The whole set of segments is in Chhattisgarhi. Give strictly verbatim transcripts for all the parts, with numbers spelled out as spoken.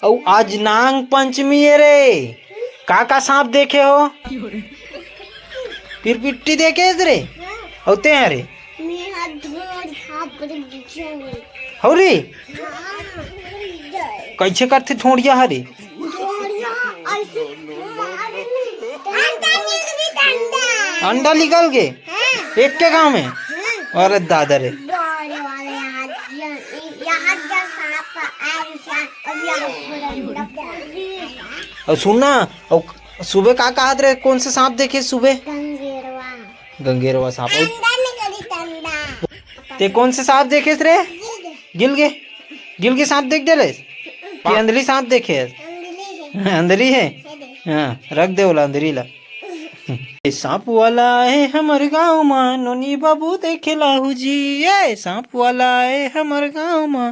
अउ आज नांग पंचमी हे रे, का का सांप देखे हो? पिरपिट्टी देखे हस रे? अउ ते ह रे? मेहा धोर झापर गिजन। हौ रे? हाँ। कइसे करथे धोड़िया ह रे? धोड़िया अइसे मारे नी। अंडा निकली, अंडा। अंडा निकल गे? हाँ। एक के गांव में? हाँ। अरे दादा रे। बड़े वाले हाथ जन, यहाँ जन सांप आए, सांप, अब यहाँ पर अंडा। अउ सुन ना, अउ सुबह का कहत रहे, कौन से सांप देखे सुबह? गंगेरवा। गंगेरवा सांप। अउ अंडा निकली, अंडा। ते कौन से सांप देखे रे? गिल गे। गिल गे? गिल गे सांप देख डरे? कि अंधली सांप देखे? अंधली है। अंधली है? है दे। हाँ, रख दे ओला अंधली ला। ए सांप वाला आए हमर गांव मा, नोनी बाबू देखे लाहू जी। ए सांप वाला आए हमर गांव मा,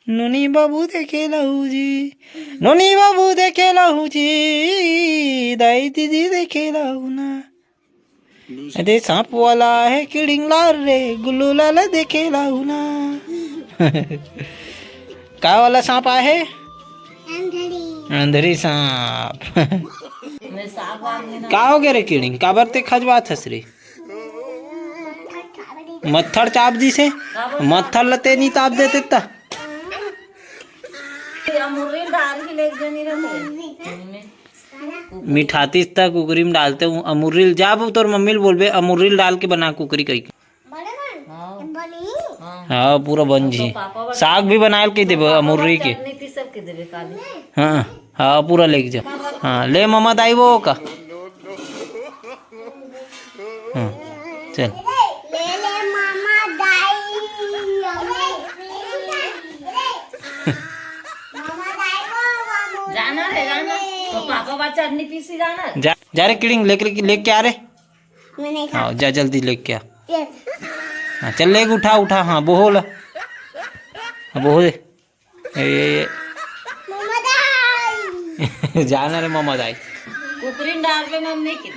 नोनी बाबू देखे लाहू जी। नोनी बाबू देखे लाहू जी, दाई दीदी देखे लाहू ना। अरे सांप वाला आए हे किड़िंग लाल रे, गुल्लू लाल देखे लाहू ना। का वाला सांप आए हे? अंधरी। अंधरी सांप। का हो गे रे किड़िंग, काबर ते खजवात हस रे? मत्थर चाप दिस हे। मत्थर ल ते नी ताप देते त। अमूरी डाल के ले जनी रहते। मिठातीस त कुकरी में डालते हूँ अमूरी ल। जा अब तोर मम्मी ल बोलबे अमूरी ल डाल के बना कुकरी कहिके। हाँ। हाँ, पूरा बन जी। साग भी बनाए ल कहि देबे अमूरी के। हाँ, हाँ, पूरा लेके जा। हाँ, ले ममा दाई वो का। हाँ, चल। ले ले मामा दाई। मामा दाई को मामू जाना रे, जाना। तो पापा बा चटनी पीसी जाना। जा, जा रे किड़िंग, लेके, लेके आ रे। मैंने खा। हाँ, जा जल्दी लेके आ। ये। हाँ, चल लेके उठा, उठा, हाँ, बोहो ला। हाँ, बोहो दे। ए, मामा दाई। जाना रे मामा दाई। कुकरी में डाल के मम्मी की।